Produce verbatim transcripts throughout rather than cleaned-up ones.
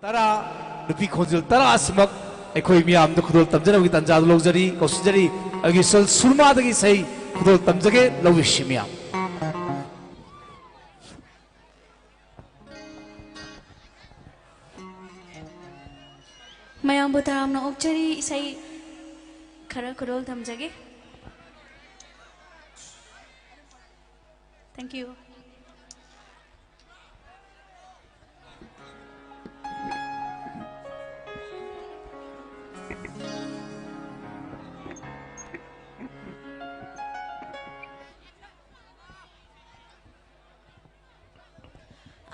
ꯇꯔꯥ, ꯅꯨꯄꯤ ꯈꯣꯟꯖꯦꯜ ꯇꯔꯥ ꯑꯁꯤꯃꯛ ꯑꯩꯈꯣꯏ ꯃꯤꯌꯥꯝꯗ ꯈꯨꯗꯣꯜ ꯇꯝꯖꯅꯕꯒꯤ ꯇꯥꯟꯖꯥꯗꯨ ꯂꯧꯖꯔꯤ, ꯀꯧꯁꯤꯟꯖꯔꯤ꯫ ꯑꯩꯒꯤ ꯁꯨꯔꯃꯥꯗꯒꯤ ꯏꯁꯩ ꯈꯨꯗꯣꯜ ꯇꯝꯖꯒꯦ, ꯂꯧꯕꯤꯁꯤ ꯃꯤꯌꯥꯝ꯫ ꯃꯌꯥꯝꯕꯨ ꯇꯔꯥꯝꯅ ꯑꯣꯛꯆꯔꯤ꯫ ꯏꯁꯩ ꯈꯔ ꯈꯨꯗꯣꯜ ꯇꯝꯖꯒꯦ꯫ Thank you.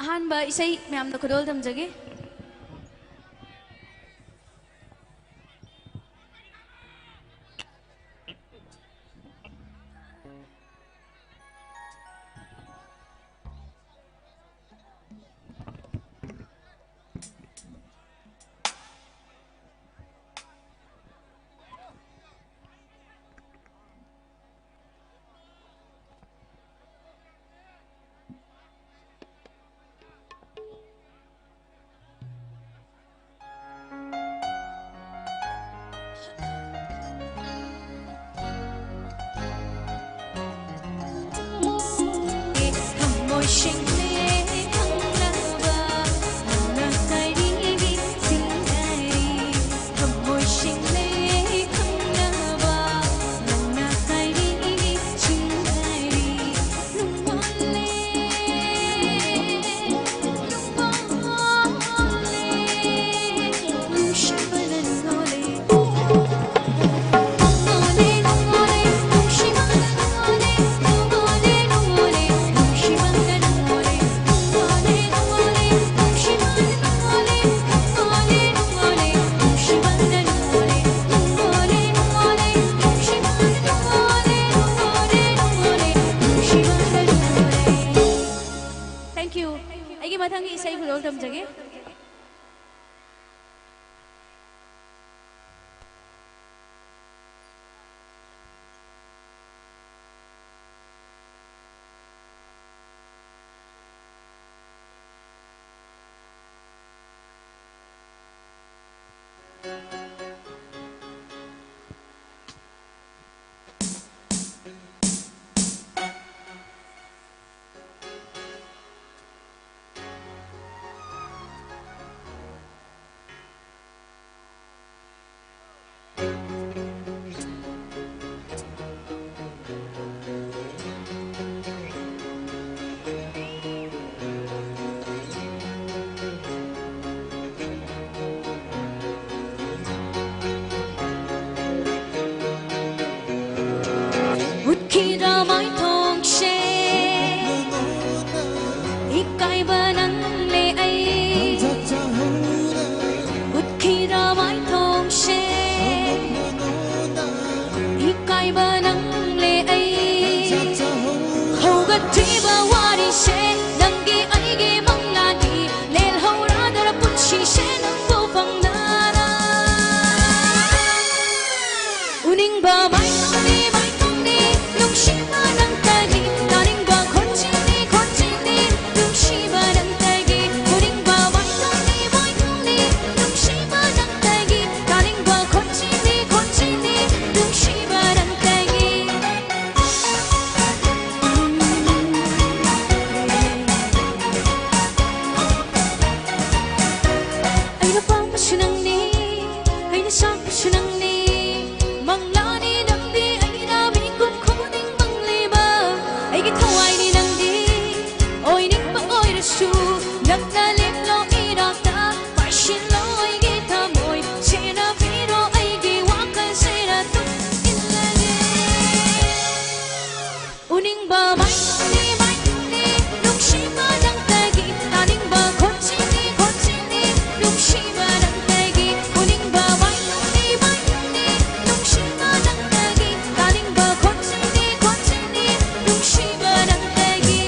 ꯑꯍꯥꯟꯕ ꯏꯁꯩ ꯃꯌꯥꯝꯗ ꯈꯨꯗꯣꯜ ꯇꯝꯖꯒꯦ꯫ Thank you. ꯑꯩꯒꯤ ꯃꯊꯪꯒꯤ ꯏꯁꯩ ꯈꯨꯗꯣꯜ ꯇꯝꯖꯒꯦ꯫ ꯎꯠꯈꯤꯗ꯭ꯔꯥ ꯃꯥꯏꯊꯣꯡꯁꯦ? ꯏꯀꯥꯏꯕ ꯅꯪꯂꯦ ꯑꯩ꯫ ꯎꯠꯈꯤꯗ꯭ꯔꯥ ꯃꯥꯏꯊꯣꯡꯁꯦ? ꯏꯀꯥꯏꯕ ꯅꯪꯂꯦ ꯑꯩ꯫ ꯍꯧꯒꯠꯇ꯭ꯔꯤꯕ ꯋꯥꯔꯤꯁꯦ, ꯅꯪꯒꯤ ꯑꯩꯒꯤ ꯃꯪꯂꯥꯟꯗꯤ꯫ ꯂꯦꯜꯍꯧꯔꯗ꯭ꯔꯥ ꯄꯨꯟꯁꯤꯁꯦ ꯅꯪꯕꯨ ꯐꯪꯅꯅ? ꯎꯅꯤꯡꯕ ꯃꯥꯏꯊꯣꯡꯅꯤ, ꯃꯥꯏꯊꯣꯡꯅꯤ, ꯅꯨꯡꯁꯤꯕ ꯅꯪꯇꯅꯤ꯫ ꯇꯥꯅꯤꯡꯕ ꯈꯣꯟꯖꯦꯜꯅꯤ, ꯈꯣꯟꯖꯦꯜꯅꯤ, ꯅꯨꯡꯁꯤꯕ ꯅꯪꯇꯒꯤ꯫ ꯎꯅꯤꯡꯕ ꯃꯥꯏꯊꯣꯡꯅꯤ, ꯃꯥꯏꯊꯣꯡꯅꯤ, ꯅꯨꯡꯁꯤꯕ ꯅꯪꯇꯒꯤ꯫ ꯇꯥꯅꯤꯡꯕ ꯈꯣꯟꯖꯦꯜꯅꯤ, ꯈꯣꯟꯖꯦꯜꯅꯤ, ꯅꯨꯡꯁꯤꯕ ꯅꯪꯇꯒꯤ꯫ ꯑꯩꯅ ꯄꯥꯝꯕꯁꯨ ꯅꯪꯅꯤ, ꯑꯩꯅ ꯆꯥꯛꯄꯁꯨ ꯅꯪꯅꯤ꯫ ꯃꯪꯂꯥꯅꯤ ꯅꯪꯗꯤ, ꯑꯩꯅ ꯃꯤꯀꯨꯞ ꯈꯨꯗꯤꯡ ꯃꯪꯂꯤꯕ꯫ ꯑꯩꯒꯤ ꯊꯋꯥꯏꯅꯤ ꯅꯪꯗꯤ, ꯑꯣꯏꯅꯤꯡꯕ ꯑꯣꯏꯔꯁꯨ꯫ ꯅꯛꯅ ꯂꯦꯞꯂꯣ ꯏꯅꯥꯛꯇ, ꯄꯥꯏꯁꯤꯜꯂꯣ ꯑꯩꯒꯤ ꯊꯃꯣꯏ꯫ ꯁꯦꯟꯅꯕꯤꯔꯣ ꯑꯩꯒꯤ ꯋꯥꯈꯜꯁꯤꯅ ꯇꯨꯡ ꯏꯜꯂꯒꯦ꯫ ꯎꯅꯤꯡꯕ ꯃꯥꯏꯊꯣꯡꯅꯤ, ꯃꯥꯏꯊꯣꯡꯅꯤ, ꯅꯨꯡꯁꯤꯕ ꯅꯪꯇꯒꯤ꯫ ꯇꯥꯅꯤꯡꯕ ꯈꯣꯟꯖꯦꯜꯅꯤ, ꯈꯣꯟꯖꯦꯜꯅꯤ, ꯅꯨꯡꯁꯤꯕ ꯅꯪꯇꯒꯤ꯫ ꯎꯅꯤꯡꯕ ꯃꯥꯏꯊꯣꯡꯅꯤ, ꯃꯥꯏꯊꯣꯡꯅꯤ, ꯅꯨꯡꯁꯤꯕ ꯅꯪꯇꯒꯤ꯫ ꯇꯥꯅꯤꯡꯕ ꯈꯣꯟꯖꯦꯜꯅꯤ, ꯈꯣꯟꯖꯦꯜꯅꯤ, ꯅꯨꯡꯁꯤꯕ ꯅꯪꯇꯒꯤ꯫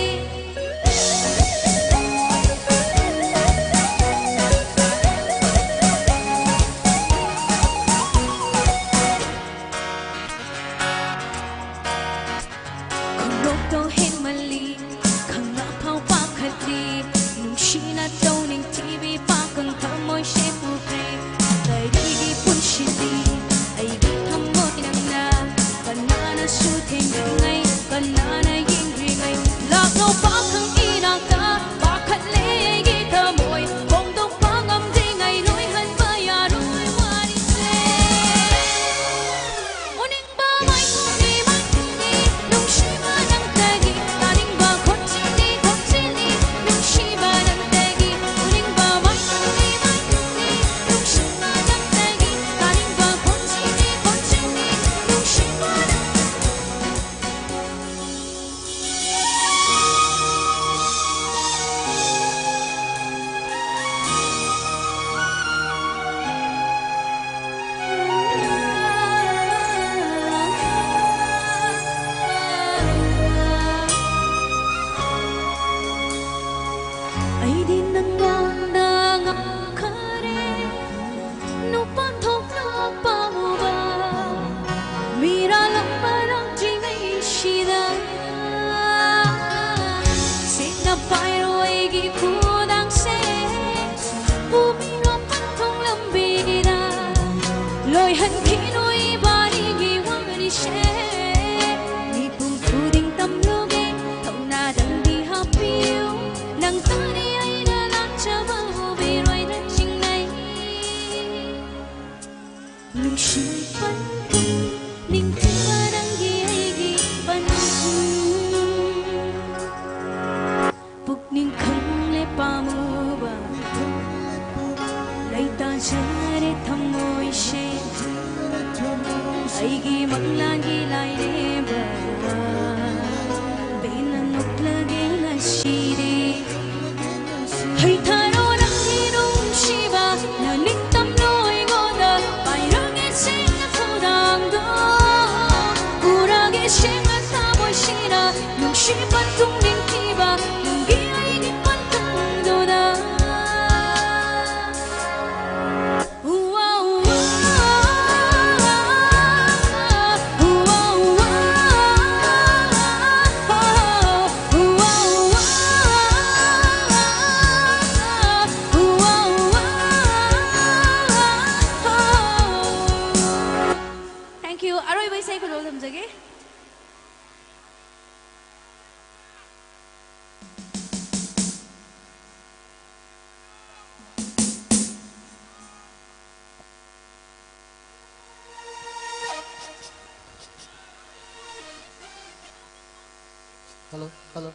ꯄꯟꯊꯨꯡ ꯅꯤꯡꯊꯤꯕ ꯅꯪꯒꯤ ꯑꯩꯒꯤ ꯄꯟꯊꯨꯡꯗꯨꯅ꯫ ꯎꯋꯥ, ꯎꯋꯥ, ꯎꯋꯥ, ꯎꯋꯥ, ꯎꯋꯥ, ꯎꯋꯥ, ꯎꯋꯥ, ꯎꯋꯥ, ꯎꯋꯥ, ꯎꯋꯥ꯫ Thank you. ꯑꯔꯣꯏꯕ ꯏꯁꯩ ꯈꯨꯗꯣꯜ ꯊꯝꯖꯒꯦ꯫ Hello, hello.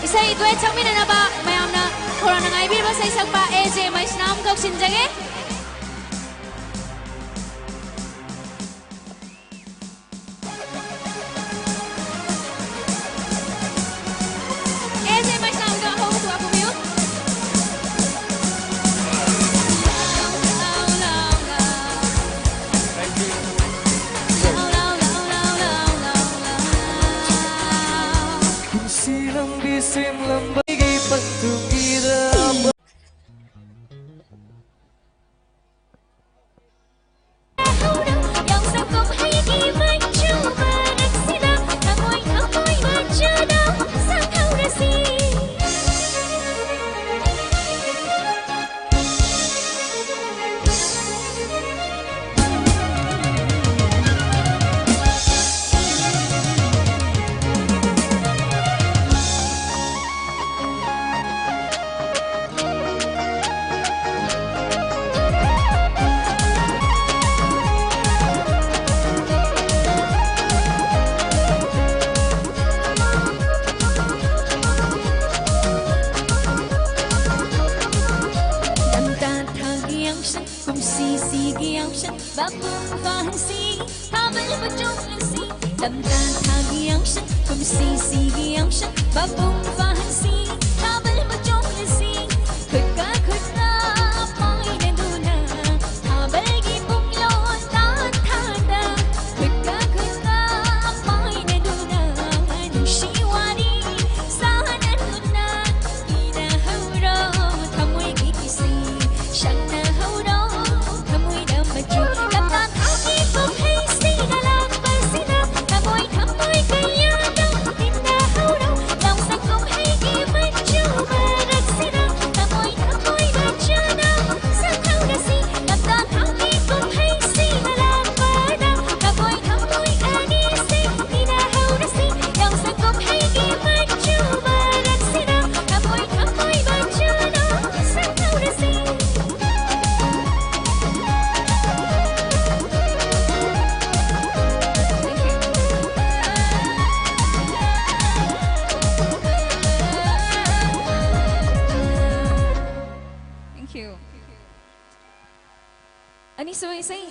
ꯏꯁꯩ duet ꯁꯛꯃꯤꯟꯅꯅꯕ ꯃꯌꯥꯝꯅ ꯈꯧꯔꯥꯡꯅ ꯉꯥꯏꯕꯤꯔꯤꯕ ꯏꯁꯩ ꯁꯛꯄ ꯑꯦ ꯖꯦ ꯃꯩꯁꯅꯥꯝ ꯀꯧꯁꯤꯟꯖꯒꯦ꯫ ꯑꯦ ꯖꯦ ꯃꯩꯁꯅꯥꯝꯗꯣ ꯑꯍꯧꯕ ꯊꯣꯛꯂꯛꯄꯤꯌꯨ꯫ ꯄꯨꯟꯁꯤ ꯂꯝꯕꯤ ꯁꯦꯝꯂꯝꯕꯒꯤ ꯄꯟꯊꯨꯡꯒꯤꯗ ꯑꯃ ꯀꯨꯝꯁꯤꯁꯤꯒꯤ ꯌꯥꯎꯁꯪ ꯃꯄꯨꯡ ꯐꯥꯍꯟꯁꯤ, ꯊꯥꯕꯜ ꯃꯆꯣꯡꯂꯁꯤ꯫ ꯂꯝꯇꯥ ꯊꯥꯒꯤ ꯌꯥꯎꯁꯪ, ꯀꯨꯝꯁꯤꯁꯤꯒꯤ ꯌꯥꯎꯁꯪ ꯃꯄꯨꯡ ꯐꯥꯍꯟꯁꯤ, ꯊꯥꯕꯜ ꯃꯆꯣꯡꯂꯁꯤ꯫ ꯈꯨꯠꯀ ꯈꯨꯠꯀ ꯄꯥꯏꯅꯗꯨꯅ, ꯊꯥꯕꯜꯒꯤ ꯄꯨꯡꯂꯣꯟ ꯇꯥꯟꯊꯥꯗ, ꯈꯨꯠꯀ ꯈꯨꯠꯀ ꯄꯥꯏꯅꯗꯨꯅ, ꯅꯨꯡꯁꯤ ꯋꯥꯔꯤ ꯁꯥꯅꯗꯨꯅ, ꯏꯅꯍꯧꯔꯣ ꯊꯃꯣꯏꯒꯤ ꯀꯤꯁꯤ, ꯁꯪꯅꯍꯧꯔꯣ ꯊꯃꯣꯏꯗ ꯃꯆꯨ꯫ ꯂꯝꯇꯥ ꯊꯥꯒꯤ ꯀꯨꯝꯍꯩꯁꯤꯗ ꯂꯥꯛꯄꯁꯤꯗ, ꯊꯃꯣꯏ ꯊꯃꯣꯏ ꯀꯌꯥꯗ ꯇꯤꯟꯅꯍꯧꯔꯣ꯫ ꯌꯥꯎꯁꯪ ꯀꯨꯝꯍꯩꯒꯤ ꯃꯆꯨ ꯃꯔꯛꯁꯤꯗ, ꯊꯃꯣꯏ ꯊꯃꯣꯏ ꯃꯆꯨꯅ ꯁꯪꯍꯧꯔꯁꯤ꯫ ꯂꯝꯇꯥ ꯊꯥꯒꯤ ꯀꯨꯝꯍꯩꯁꯤꯗ ꯂꯥꯛꯄꯗ, ꯊꯃꯣꯏ ꯊꯃꯣꯏ ꯑꯅꯤꯁꯤ ꯇꯤꯟꯅꯍꯧꯔꯁꯤ꯫ ꯌꯥꯎꯁꯪ ꯀꯨꯝꯍꯩꯒꯤ ꯃꯆꯨ ꯃꯔꯛꯁꯤꯗ, ꯊꯃꯣꯏ ꯊꯃꯣꯏ ꯃꯆꯨꯅ ꯁꯪꯍꯧꯔꯁꯤ꯫ Thank you. ꯑꯅꯤꯁꯨꯕ ꯏꯁꯩ,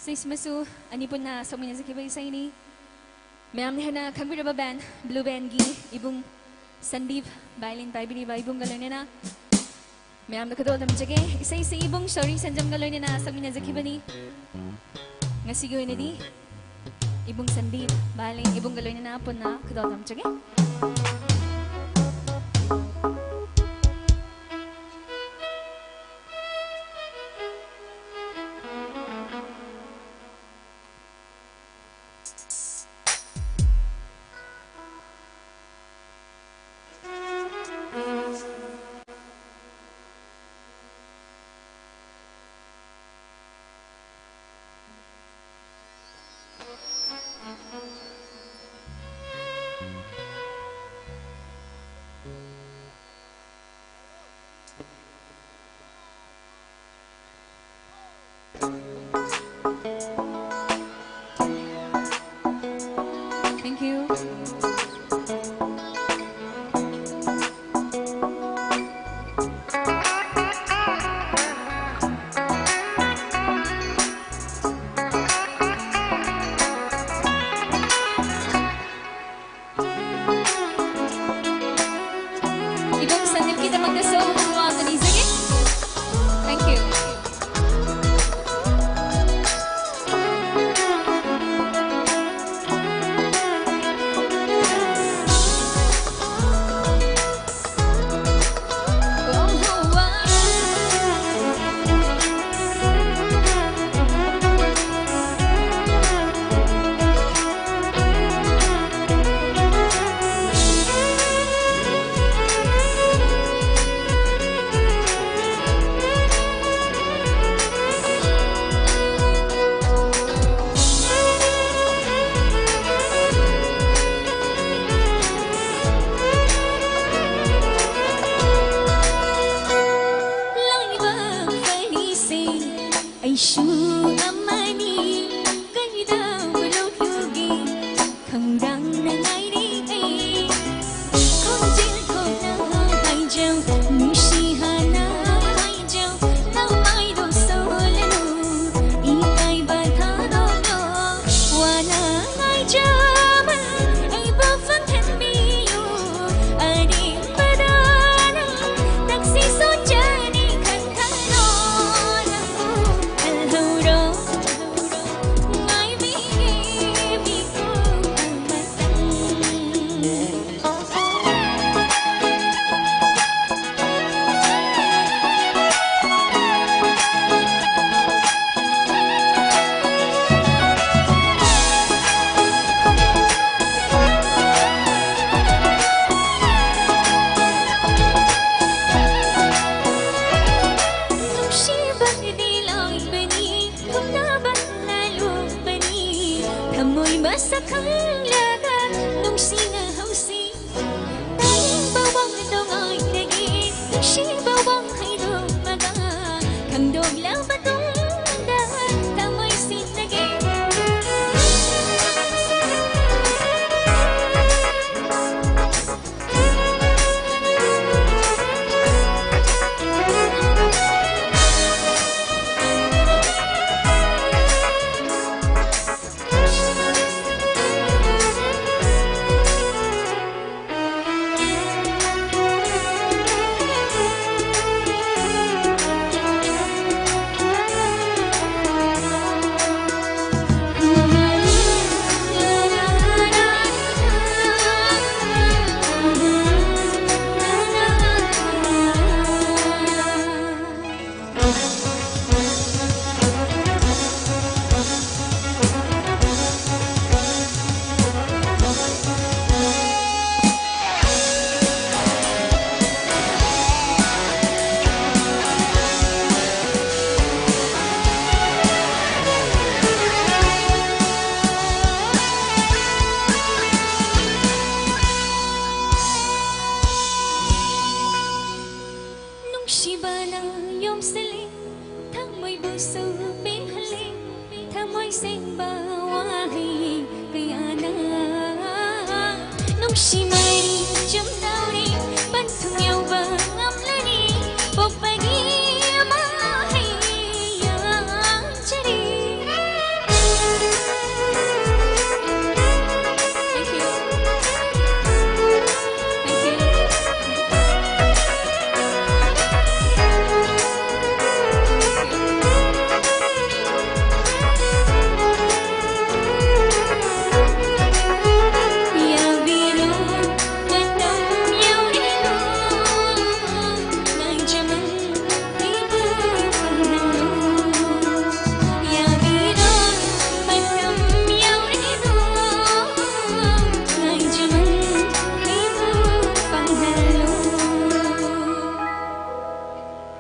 ꯁꯤꯁꯃꯁꯨ ꯑꯅꯤ ꯄꯨꯟꯅ ꯁꯛꯃꯤꯟꯅꯖꯈꯤꯕ ꯏꯁꯩꯅꯤ꯫ ꯃꯌꯥꯝꯅ ꯍꯦꯟꯅ ꯈꯪꯕꯤꯔꯕ band, Blue Bandꯒꯤ ꯏꯕꯨꯡ ꯁꯟꯗꯤꯞ violin ꯄꯥꯏꯕꯤꯔꯤꯕ ꯏꯕꯨꯡꯒ ꯂꯣꯏꯅꯅ ꯃꯌꯥꯝꯗ ꯈꯨꯗꯣꯜ ꯇꯝꯖꯒꯦ꯫ ꯏꯁꯩꯁꯤ ꯏꯕꯨꯡ ꯁꯣꯔꯤ ꯁꯟꯖꯝꯒ ꯂꯣꯏꯅꯅ ꯁꯛꯃꯤꯟꯅꯖꯈꯤꯕꯅꯤ꯫ ꯉꯁꯤꯒꯤ ꯑꯣꯏꯅꯗꯤ ꯏꯕꯨꯡ ꯁꯟꯗꯤꯞ violin ꯏꯕꯨꯡꯒ ꯂꯣꯏꯅꯅ ꯄꯨꯟꯅ ꯈꯨꯗꯣꯜ ꯇꯝꯖꯒꯦ꯫ ꯏꯁꯨ ꯑꯃꯅꯤ ꯀꯩꯗꯧꯔꯨꯒꯦ ꯈꯪꯗꯪꯅ ꯉꯥꯏꯔꯦ ꯑꯩ꯫ ꯈꯣꯟꯖꯦꯜ ꯊꯣꯛꯅ ꯍꯥꯏꯖꯧ, ꯅꯨꯡꯁꯤ ꯍꯥꯏꯅ ꯍꯥꯏꯖꯧ, ꯅꯃꯥꯏꯗꯣ ꯁꯣꯜꯂꯅꯨ, ꯏꯀꯥꯏꯕ ꯊꯥꯗꯣꯛꯂꯣ, ꯋꯥꯅ ꯉꯥꯏꯖꯕ ꯑꯩꯕꯨ ꯐꯪꯍꯟꯕꯤꯌꯨ꯫ ꯑꯔꯦꯝꯕꯗ ꯅꯪ ꯇꯛꯁꯤ ꯁꯣꯟꯖꯅꯤ ꯈꯟꯊꯅꯣ, ꯅꯪꯕꯨ ꯈꯜꯍꯧꯔꯣ꯫ ꯅꯨꯡꯁꯤꯕꯗꯤ ꯂꯣꯏꯕꯅꯤ, ꯊꯨꯡꯅꯕ ꯂꯥꯂꯨꯕꯅꯤ, ꯊꯃꯣꯏ ꯃꯁꯛ ꯈꯪꯂꯒ ꯅꯨꯡꯁꯤꯅꯍꯧꯁꯤ꯫ ꯇꯥꯅꯤꯡꯕ ꯋꯥꯍꯪꯗꯣ ꯉꯥꯏꯔꯒꯦ, ꯅꯨꯡꯁꯤꯕ ꯋꯥꯍꯩꯗꯣ ꯃꯉꯥ ꯈꯪꯗꯣꯛꯂꯕ ꯇꯨꯡꯗ ꯊꯃꯣꯏ ꯁꯤꯟꯅꯒꯦ꯫ ꯅꯨꯡꯁꯤꯕꯅ ꯌꯣꯝꯁꯤꯜꯂꯤ ꯊꯃꯣꯏ ꯁꯨ ꯄꯦꯟꯍꯜꯂꯤ ꯊꯃꯣꯏ ꯁꯦꯡꯕ ꯋꯥꯍꯩ ꯀꯌꯥꯅ꯫ ꯅꯨꯡꯁꯤ ꯃꯔꯤ ꯆꯨꯝꯗꯧꯔꯤ ꯄꯟꯊꯨꯡ ꯌꯧꯕ ꯉꯝꯂꯅꯤ ꯄꯣꯛꯄꯒꯤ ꯃꯍꯩ ꯌꯥꯟꯖꯔꯤ꯫ Thank you.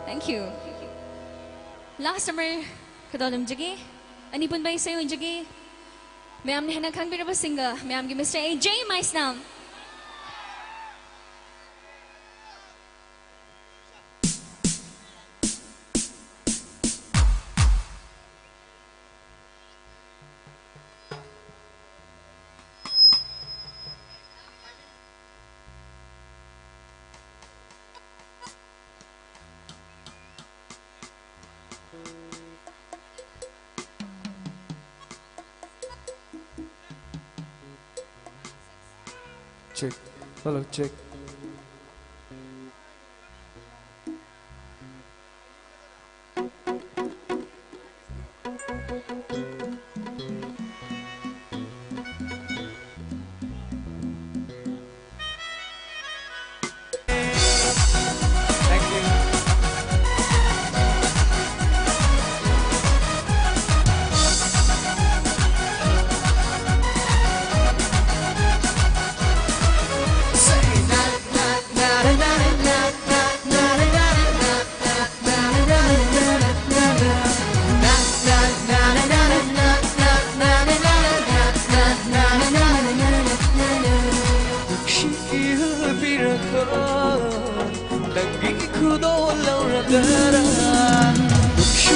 Thank you. Thank you. Last number, ꯈꯨꯗꯣꯜ ꯂꯨꯝꯖꯒꯦ꯫ ꯑꯅꯤ ꯄꯨꯟꯕ ꯏꯁꯩ ꯑꯣꯏꯖꯒꯦ꯫ ꯃꯌꯥꯝꯅ ꯍꯦꯟꯅ ꯈꯪꯕꯤꯔꯕ singer, ꯃꯌꯥꯝꯒꯤ Mister A J ꯃꯥꯏꯁꯅꯥꯝ꯫ Check. Hello, check. ꯅꯪꯒꯤ ꯈꯨꯗꯣꯜ ꯂꯧꯔꯒꯔꯥ? ꯅꯨꯡꯁꯤ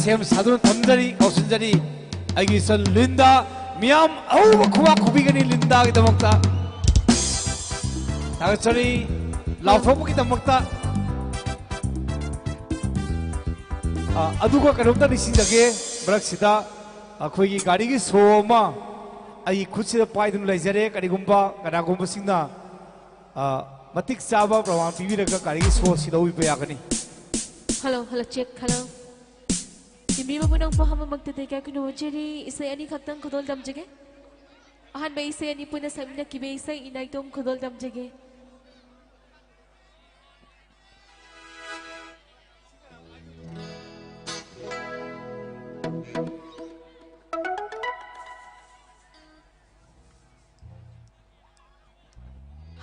ꯁꯦꯝ ꯁꯥꯗꯨꯅ ꯊꯝꯖꯔꯤ, ꯀꯧꯁꯤꯟꯖꯔꯤ꯫ ꯑꯩꯒꯤ ꯏꯆꯟ ꯂꯤꯟꯗꯥ, ꯃꯤꯌꯥꯝ ꯑꯍꯧꯕ ꯈꯨꯕꯥꯛ ꯈꯨꯕꯤꯒꯅꯤ ꯂꯤꯟꯗꯥꯒꯤꯗꯃꯛꯇ꯫ ꯊꯥꯒꯠꯆꯔꯤ꯫ ꯂꯥꯎꯊꯣꯛꯄꯒꯤꯗꯃꯛꯇ꯫ ꯑ, ꯑꯗꯨꯒ ꯀꯩꯅꯣꯝꯇ ꯅꯤꯡꯁꯤꯡꯖꯒꯦ, ꯃꯔꯛꯁꯤꯗ ꯑꯩꯈꯣꯏꯒꯤ ꯒꯥꯔꯤꯒꯤ ꯁꯣ ꯑꯃ ꯑꯩ ꯈꯨꯠꯁꯤꯗ ꯄꯥꯏꯗꯨꯅ ꯂꯩꯖꯔꯦ꯫ ꯀꯔꯤꯒꯨꯝꯕ ꯀꯅꯥꯒꯨꯝꯕꯁꯤꯡꯅ, ꯑ, ꯃꯇꯤꯛ ꯆꯥꯕ ꯄ꯭ꯔꯃꯥꯟ ꯄꯤꯕꯤꯔꯒ ꯒꯥꯔꯤꯒꯤ ꯁꯣ ꯑꯁꯤ ꯂꯧꯕꯤꯕ ꯌꯥꯒꯅꯤ꯫ Hello, hello, check, hello. ꯇꯤꯝꯕꯤꯕ ꯄꯨꯝꯅꯃꯛꯄꯨ ꯑꯍꯥꯟꯕꯃꯛꯇꯗ ꯏꯀꯥꯏ ꯈꯨꯝꯅꯖꯔꯤ꯫ ꯏꯁꯩ ꯑꯅꯤꯈꯛꯇꯪ ꯈꯨꯗꯣꯜ ꯇꯝꯖꯒꯦ꯫ ꯑꯍꯥꯟꯕ ꯏꯁꯩ ꯑꯅꯤ ꯄꯨꯟꯅ ꯁꯛꯃꯤꯟꯅꯈꯤꯕ ꯏꯁꯩ ꯏꯅꯥꯏꯇꯣꯝ ꯈꯨꯗꯣꯜ ꯇꯝꯖꯒꯦ꯫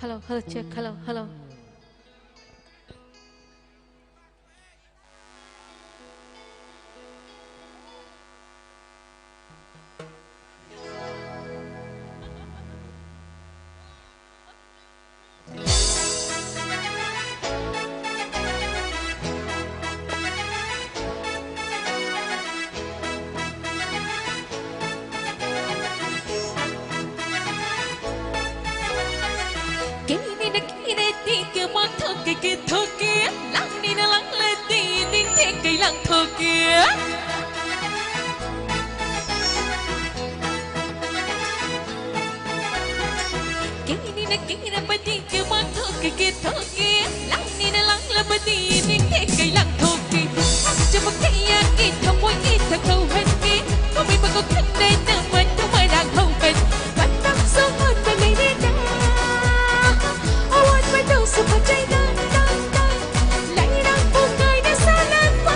Hello, hello, check, hello, hello. ꯀꯦꯅꯤꯅ ꯀꯦꯅꯗꯤ ꯀꯃꯥꯡ ꯊꯣꯛꯀꯦ ꯀꯦ ꯊꯣꯛꯀꯦ, ꯂꯥꯡꯅꯤꯅ ꯂꯥꯡꯂꯗꯤ ꯅꯤꯡꯊꯦꯛ ꯀꯩ ꯂꯥꯡꯊꯣꯛꯀꯦ꯫ ꯀꯦꯅꯤꯅ ꯀꯦꯅꯕꯗꯤ ꯀꯃꯥꯡ ꯊꯣꯛꯀꯦ ꯀꯦ ꯊꯣꯛꯀꯦ, ꯂꯥꯡꯅꯤꯅ ꯂꯥꯡꯂꯕꯗꯤ ꯅꯤꯡꯊꯦꯛ ꯀꯩ ꯂꯥꯡꯊꯣꯛꯀꯦ꯫ ꯆꯨꯝꯃꯛ ꯀꯌꯥꯒꯤ ꯊꯃꯣꯏꯒꯤ ꯊꯛꯍꯧꯍꯟꯒꯦ, ꯃꯃꯩ ꯃꯀꯣꯛ ꯈꯪꯗꯅ ꯃꯇꯨ ꯃꯔꯥꯡ ꯍꯧꯍꯟ꯫ ꯃꯇꯝꯁꯨ ꯃꯨꯠꯄ ꯂꯩꯔꯦꯗ, ꯑꯋꯥꯠꯄꯗꯨꯁꯨ ꯐꯖꯩꯗ, ꯗ, ꯗ꯫ ꯂꯩꯔꯥꯡ ꯄꯨꯡꯉꯥꯏꯅ ꯁꯥꯠꯂꯛꯄ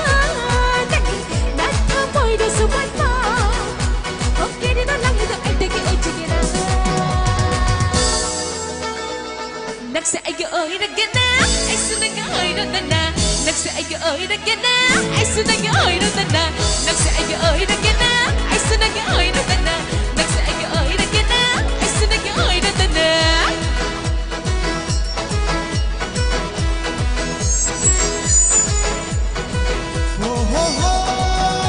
ꯅꯪꯒꯤ ꯅꯊꯃꯣꯏꯗꯁꯨ ꯃꯠꯄ꯫ ꯍꯧꯒꯦꯔꯤꯗ ꯂꯪꯉꯤꯗ ꯑꯩꯗꯒꯤ ꯑꯣꯏꯖꯒꯦꯔꯥ꯫ ꯅꯪꯁꯦ ꯑꯩꯒꯤ ꯑꯣꯏꯔꯒꯦꯅ, ꯑꯩꯁꯨ ꯅꯪꯒꯤ ꯑꯣꯏꯔꯣꯗꯅ꯫ ꯅꯪꯁꯦ ꯑꯩꯒꯤ ꯑꯣꯏꯔꯒꯦꯅ, ꯑꯩꯁꯨ ꯅꯪꯒꯤ ꯑꯣꯏꯔꯣꯗꯅ꯫ ꯅꯪꯁꯦ ꯑꯩꯒꯤ ꯑꯣꯏꯔꯒꯦꯅ, ꯑꯩꯁꯨ ꯅꯪꯒꯤ ꯑꯣꯏꯔꯣꯗꯅ꯫ ꯅꯪꯁꯦ ꯑꯩꯒꯤ ꯑꯣꯏꯔꯒꯦꯅ, ꯑꯩꯁꯨ ꯅꯪꯒꯤ ꯑꯣꯏꯔꯣꯗꯅ꯫ ꯍꯣ, ꯍꯣ, ꯍꯣ꯫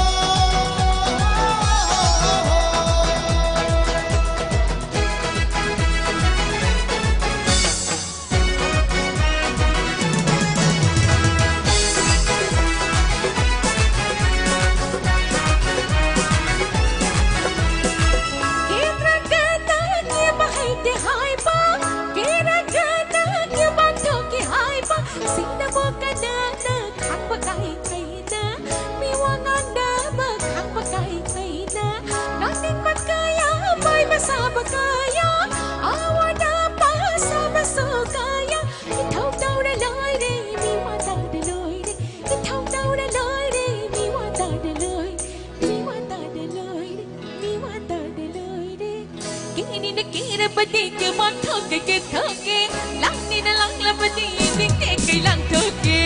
ꯅꯀꯤꯔꯕꯗꯤ ꯀꯦ ꯃꯥꯟꯊꯣꯛꯀꯦ ꯀꯦ ꯊꯣꯛꯀꯦ, ꯂꯥꯡꯅꯤꯅ ꯂꯥꯡꯂꯕꯗꯤ ꯅꯤꯡꯅꯦ ꯀꯩ ꯂꯥꯡꯊꯣꯛꯀꯦ꯫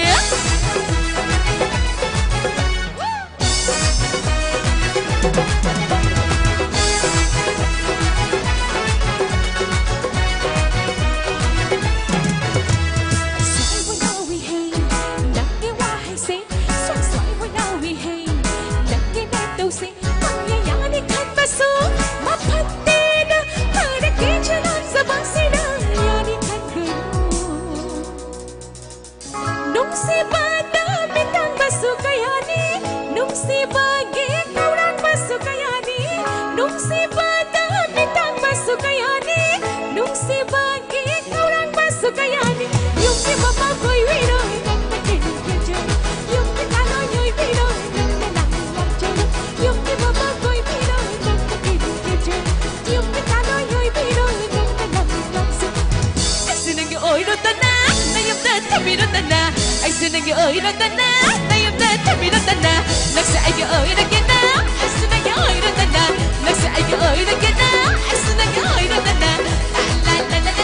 ꯁꯣꯏꯕ ꯌꯥꯎꯏ ꯍꯦ, ꯅꯪꯒꯤ ꯋꯥꯍꯩꯁꯦ ꯁꯣꯏ ꯁꯣꯏꯕ ꯌꯥꯎꯏ ꯍꯦ, ꯅꯪꯒꯤ ꯅꯇꯧꯁꯦ ꯄꯪꯌꯥ ꯌꯥꯅꯤ ꯈꯟꯕꯁꯨ ꯃꯐꯠꯇꯦꯗ, ꯐꯔꯛꯀꯦ ꯆꯅꯥꯟꯖꯕꯁꯤꯗ ꯌꯥꯅꯤ ꯈꯟꯒꯅꯨ꯫ ꯅꯨꯡꯁꯤꯕꯗ ꯃꯤꯇꯥꯡꯕꯁꯨ ꯀꯌꯥꯅꯤ, ꯅꯨꯡꯁꯤꯕꯒꯤ ꯈꯧꯔꯥꯡꯕꯁꯨ ꯀꯌꯥꯅꯤ, ꯅꯨꯡꯁꯤꯕꯗ ꯃꯤꯇꯥꯡꯕꯁꯨ ꯀꯌꯥꯅꯤ, ꯅꯨꯡꯁꯤꯕꯒꯤ ꯈꯧꯔꯥꯡꯕꯁꯨ ꯀꯌꯥꯅꯤ꯫ ꯌꯨꯝꯒꯤ ꯃꯃꯥ ꯀꯣꯏꯕꯤꯔꯣꯏ ꯅꯪꯅ ꯀꯦꯔꯨ ꯀꯦꯖꯔꯨ, ꯌꯨꯝꯒꯤ ꯀꯥꯂꯣꯏ ꯌꯣꯏꯕꯤꯔꯣꯏ ꯅꯪꯅ ꯂꯥꯡꯅꯤꯡ ꯂꯥꯡꯖꯔꯨ, ꯌꯨꯝꯒꯤ ꯃꯃꯥ ꯀꯣꯏꯕꯤꯔꯣꯏ ꯅꯪꯅ ꯀꯦꯔꯨ ꯀꯦꯖꯔꯨ, ꯌꯨꯝꯒꯤ ꯀꯥꯂꯣꯏ ꯌꯣꯏꯕꯤꯔꯣꯏ ꯅꯪꯅ ꯂꯥꯡꯅꯤꯡ ꯂꯥꯡꯖꯔꯨ꯫ ꯑꯩꯁꯨ ꯅꯪꯒꯤ ꯑꯣꯏꯔꯣꯗꯅ, ꯅꯌꯨꯝꯗ ꯊꯝꯕꯤꯔꯣꯗꯅ꯫ ꯑꯩꯁꯨ ꯅꯪꯒꯤ ꯑꯣꯏꯔꯣꯗꯅ, ꯅꯌꯨꯝꯗ ꯊꯝꯕꯤꯔꯣꯗꯅ꯫ ꯅꯪꯁꯦ ꯑꯩꯒꯤ ꯑꯣꯏꯔꯒꯦꯅ, ꯑꯩꯁꯨ ꯅꯪꯒꯤ ꯑꯣꯏꯔꯣꯗꯅ꯫ ꯅꯪꯁꯦ ꯑꯩꯒꯤ ꯑꯣꯏꯔꯒꯦꯅ, ꯑꯩꯁꯨ ꯅꯪꯒꯤ ꯑꯣꯏꯔꯣꯗꯅ꯫ ꯂꯥ, ꯂꯥ, ꯂꯥ꯫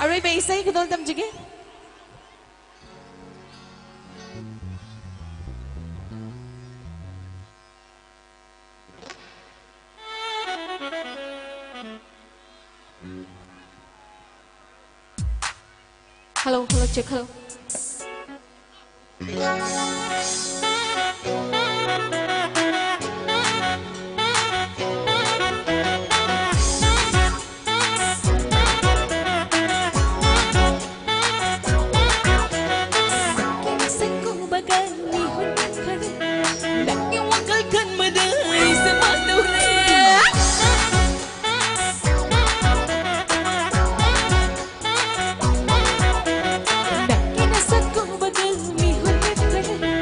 ꯑꯔꯣꯏꯕ ꯏꯁꯩ ꯈꯨꯗꯣꯜ ꯇꯝꯖꯒꯦ꯫ Hello, hello, check, hello. ꯅꯪꯒꯤ ꯋꯥꯈꯜ ꯈꯟꯕꯗ ꯑꯩꯁꯦ ꯃꯥꯡꯗꯧꯔꯦ꯫ ꯅꯪꯒꯤ ꯅꯁꯛ ꯎꯕꯗ ꯃꯤꯍꯨꯟ ꯅꯤꯛꯈ꯭ꯔꯦ꯫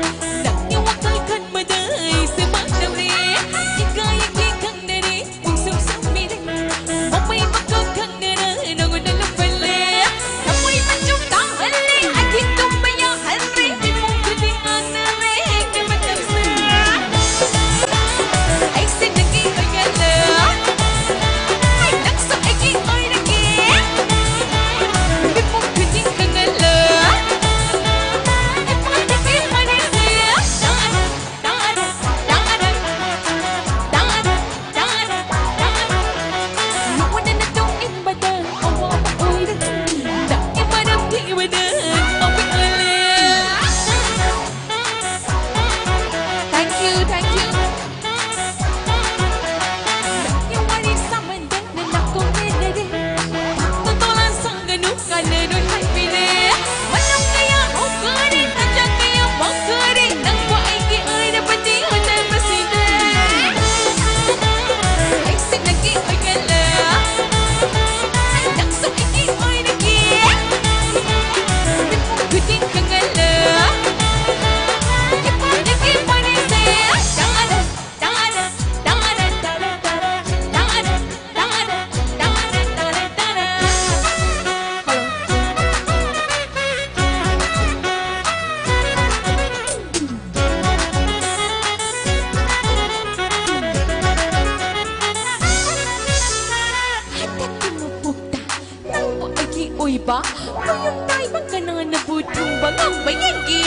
ꯃꯌꯨꯝ ꯇꯥꯏꯕ ꯀꯅꯥꯅꯕꯨ ꯊꯨꯡꯕ ꯉꯝꯕ ꯌꯦꯡꯒꯦ?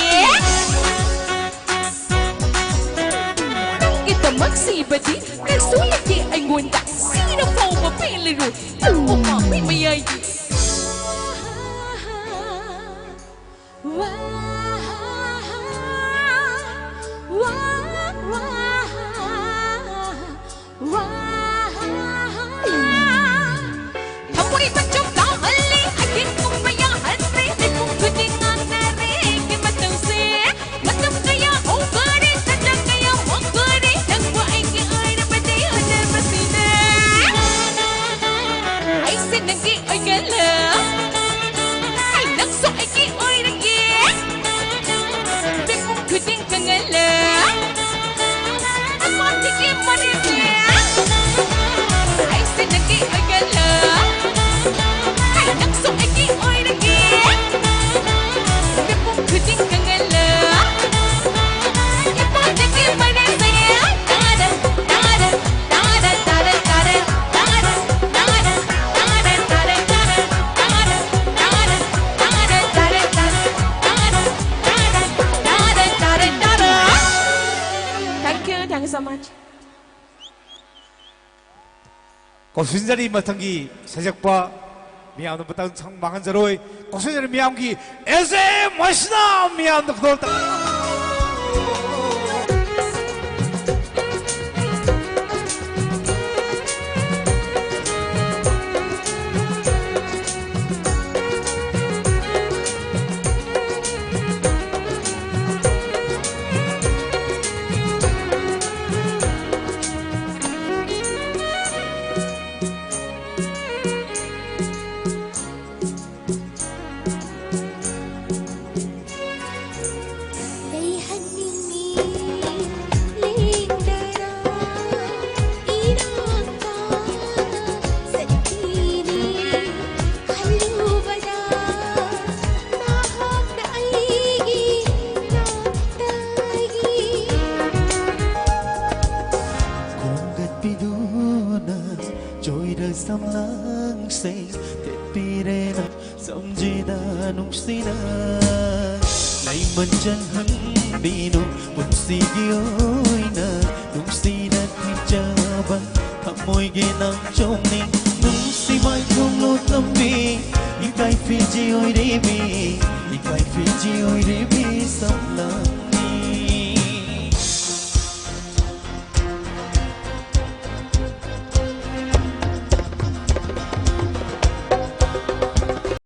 ꯅꯪꯒꯤꯗꯃꯛ ꯁꯤꯕꯗꯤ ꯀꯩꯁꯨ ꯂꯩꯇꯦ ꯑꯩꯉꯣꯟꯗ, ꯁꯤꯅ ꯐꯥꯎꯕ ꯄꯦꯜꯂꯔꯣꯏ ꯅꯪꯕꯨ ꯄꯥꯝꯃꯤ ꯃꯌꯥꯏꯒꯤ꯫ ꯊꯃꯣꯏ ꯃꯆꯨꯝ ꯀꯥꯍꯜꯂꯤ, ꯑꯍꯤꯡ ꯄꯨꯝꯕ ꯌꯥꯍꯟꯗ꯭ꯔꯦ, ꯃꯤꯄꯨꯝ ꯈꯨꯗꯤꯡ ꯉꯥꯡꯅꯔꯦ ꯑꯩꯒꯤ ꯃꯇꯧꯁꯦ꯫ ꯃꯇꯝ ꯀꯌꯥ ꯍꯧꯈꯔꯦ, ꯆꯠꯂ ꯀꯌꯥ ꯋꯥꯈꯔꯦ, ꯅꯪꯕꯨ ꯑꯩꯒꯤ ꯑꯣꯏꯔꯕꯗꯤ ꯍꯣꯠꯅꯕꯁꯤꯅ꯫ ꯑꯩꯁꯦ ꯅꯪꯒꯤ ꯑꯣꯏꯒꯜꯂ, ꯑꯩ ꯅꯪꯁꯨ ꯑꯩꯒꯤ ꯑꯣꯏꯔꯒꯦ꯫ ꯃꯤꯄꯨꯝ ꯈꯨꯗꯤꯡ ꯈꯪꯍꯜꯂ, ꯑꯃꯗꯒꯤ ꯃꯔꯤꯁꯦ꯫ ꯑꯩꯁꯦ ꯅꯪꯒꯤ ꯑꯣꯏꯒꯜꯂ, ꯑꯩ ꯅꯪꯁꯨ ꯑꯩꯒꯤ ꯑꯣꯏꯔꯒꯦ꯫ ꯃꯤꯄꯨꯝ ꯈꯨꯗꯤꯡ ꯈꯪꯍꯜꯂ, ꯏꯄꯥꯗꯒꯤ ꯃꯔꯤꯁꯦ꯫ ꯇꯥꯗ, ꯇꯥꯗ, ꯇꯥꯗ, ꯇꯥꯗ, ꯇꯥꯗ꯫ Thank you, thank you so much. ꯀꯧꯁꯤꯟꯖꯔꯤ ꯃꯊꯪꯒꯤ ꯁꯩꯁꯛꯄ ꯃꯤꯌꯥꯝꯅ ꯃꯇꯝ ꯁꯪ ꯃꯥꯡꯍꯟꯖꯔꯣꯏ꯫ ꯀꯧꯁꯤꯟꯖꯔꯤ ꯃꯤꯌꯥꯝꯒꯤ ꯑꯦꯁ ꯑꯦ ꯃꯁꯤꯅꯥ ꯃꯤꯌꯥꯝꯗ ꯈꯨꯗꯣꯜ ꯇꯝ- ꯂꯩꯍꯟꯅꯤꯡꯉꯤ ꯂꯦꯡꯗꯅ ꯏꯅꯥꯛꯇ ꯆꯠꯈꯤꯅꯤ ꯈꯜꯂꯨꯕꯗ ꯅꯍꯥꯛꯅ ꯑꯩꯒꯤ ꯅꯥꯛꯇꯒꯤ ꯈꯣꯝꯒꯠꯄꯤꯗꯨꯅ ꯆꯣꯏꯔ ꯁꯝꯂꯥꯡꯁꯤꯡ ꯄꯤꯔꯦꯅ ꯆꯝꯖꯤꯗ ꯅꯨꯡꯁꯤꯅ ꯂꯩꯃꯟ ꯆꯪꯍꯟꯕꯤꯅꯨ ꯄꯨꯟꯁꯤꯒꯤ ꯑꯣꯏꯅ ꯅꯨꯡꯁꯤꯅ ꯊꯤꯖꯕ ꯊꯃꯣꯏꯒꯤ ꯅꯪ ꯆꯣꯝꯅꯤꯡ ꯅꯨꯡꯁꯤ ꯃꯥꯏꯊꯣꯡꯂꯣ ꯇꯝꯕꯤ ꯏꯀꯥꯏ ꯐꯤꯖꯤ ꯑꯣꯏꯔꯤꯕꯤ ꯏꯀꯥꯏ ꯐꯤꯖꯤ ꯑꯣꯏꯔꯤꯕꯤ ꯁꯝꯂꯥꯡ